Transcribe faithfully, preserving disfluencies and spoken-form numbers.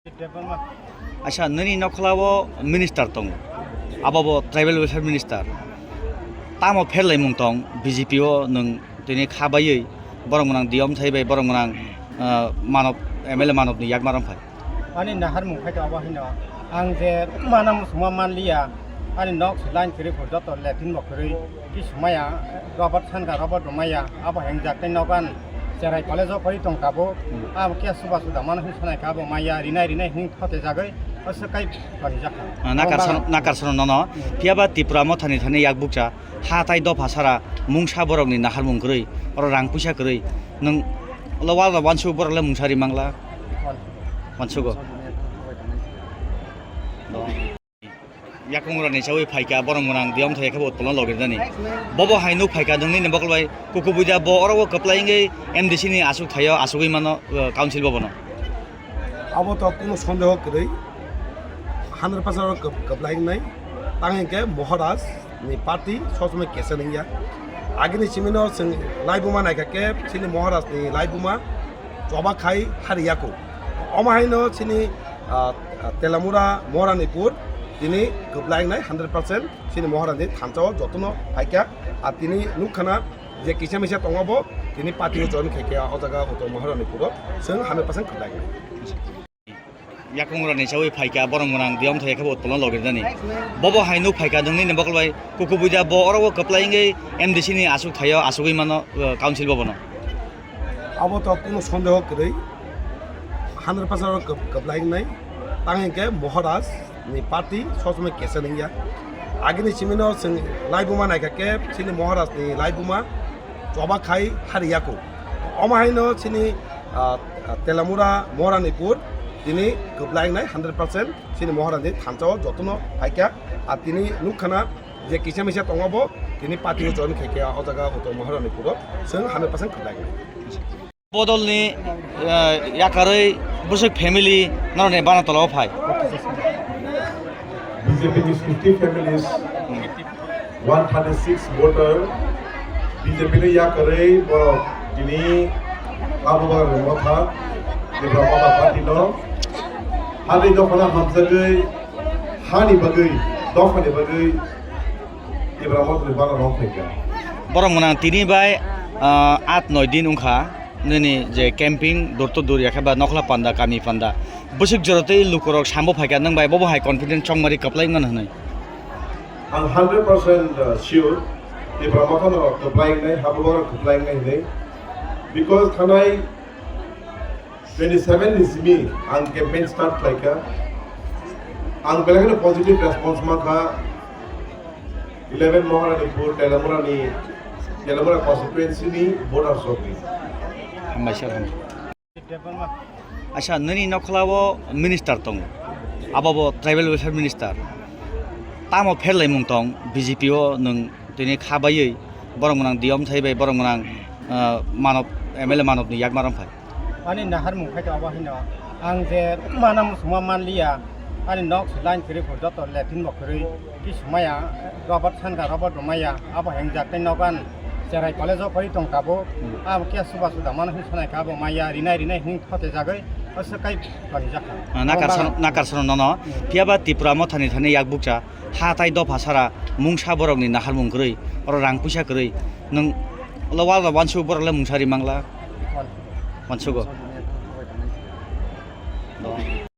Acha, nini nokhlao minister tongo, abo bo tribal welfare minister. Tamo pherlaimung tong B J P o nwng tini kha baiwi borok gwnang D M thai bai borok gwnang, ah, manob, M L A manob ni yakmar wng phai. Ani naharmung khai to abo hino. Ang je mana musuma manliya. Ani nok se line kwrwi phuru joto latrine bo kwrwi. Ki sumaya, rubber sanka, rubber bo maya. Abo hengjak tei nogan cherai college o kori tong tabo. Hmm. Abo khe suba suda mano hin sanai kha abo maya, rinai rinai hin khote jagwi. Ose kai kori jakha. Ah, nakar sano, nakar sano nono. Hmm. Phiya ba Tipra Motha ni thani yak bukcha. Ha tai dopha sara mungsa borok ni naharmung kwrwi. Oro rang puisa kwrwi. Nwng lo wal rok wansu borok le mungsa ri mangla. Wansugo. Yakungrani chawi phaikha, borok mwnang diyom thai khe bo utpolno logirnani. Bobo hai nuk phaikha, nungni ni bokol bai kukubuida bo oro o kwplai wngwi M D C ni asuk thaio, asugwi mano, uh, council bobono. Abo to kuno sondeho kwrwi, hundred percent oro kwp-, kwplai wngnai. Tang hinkhe Maharaj ni party sob somoi kesa wngya. Agini simino chwng laibuma naikha khe chini Maharaj ni laibuma choba khai hari yaku. Omo haino chini, ah, Telamura Moranipur tini kwplai wngnai hundred percent chini Maharaj ni thansa o jotono phaikha. Ah, tini nukkhana je kisa misa tongo bo tini party o join khaikha o jaga Uttor Maharanipur o chwng hundred percent kwplai wngnai. Yakungrani chawi phaikha, borok mwnang diyom thai khe bo utpolno logirnani. Bobo hai nuk phaikha, nungni ni bokol bai kukubuida bo oro o kwplai wngwi M D C ni asuk thaio, asugwi mano, uh, council bobono. Abo to kuno sondeho kwrwi, hundred percent oro kwp-, kwplai wngnai. Tang hinkhe Maharaj ni party sob somoi kesa wngya. Agini simino chwng laibuma naikha khe chini Maharaj ni laibuma choba khai hari yaku. Omo haino chini, ah, Telamura Moranipur tini kwplai wngnai hundred percent chini Maharaj ni thansa o jotono phaikha. Ah, tini nukkhana je kisa misa tongo bo tini party o join khaikha o jaga Uttor Maharanipur o chwng hundred percent kwplai wngnai. Bodolni, eh, yakarwi bwswk family norokni bana tolao phai. B J P ni fifty families, one thirty six voter, B J P ni yakarwi borok tini Abu Bakar Motha, Tipra Motha Party no hani dophano hamjagwi, hani bagwi, dophani bagwi Tipra Motha ni bana rok phaikha. Borok mwnang tini bai, ah, aat noi din wngkha. Nini je camping door to door yakhe ba nokhla panda, kami panda, bwswk jora tei lukurok sambo phaikha, nwng bai bobo hai confidence chongmari kwplai wngmano hwnwi? Ang hundred percent sure Tipra Motha no kwplai wngnai, habo borok kwplai wngnai hwnwi. Because thanai twenty seven ni simi ang campaign start khlaikha. Ang belai kheno positive response mankha. Eleven Maharanipur, Telamura ni, Telamura constituency ni voters rok ni. Hambai sir, hambai. Acha, nini nokhlao minister tongo, abo bo tribal welfare minister. Tamo pherlaimung tong B J P o nwng tini kha baiwi borok mwnang diyom thai bai borok mwnang, ah, manob, M L A manob ni yakmar wng phai. Ani naharmung khai to abo hino. Ang je mana musuma manliya. Ani nok se line kwrwi phuru joto latrine bo kwrwi. Ki sumaya, rubber sanka, rubber bo maya. Abo hengjak tei nogan cherai college o kori tong tabo. Hmm. Abo khe suba suda mano hin sanai kha abo maya, rinai rinai hin khote jagwi. Ose kai kori jakha. Ah, nakar sano, nakar sano nono. Hmm. Phiya ba Tipra Motha ni thani yak bukcha. Ha tai dopha sara mungsa borok ni naharmung kwrwi. Oro rang puisa kwrwi. Nwng lo wal rok wansu borok le mungsa ri mangla. Wansugo.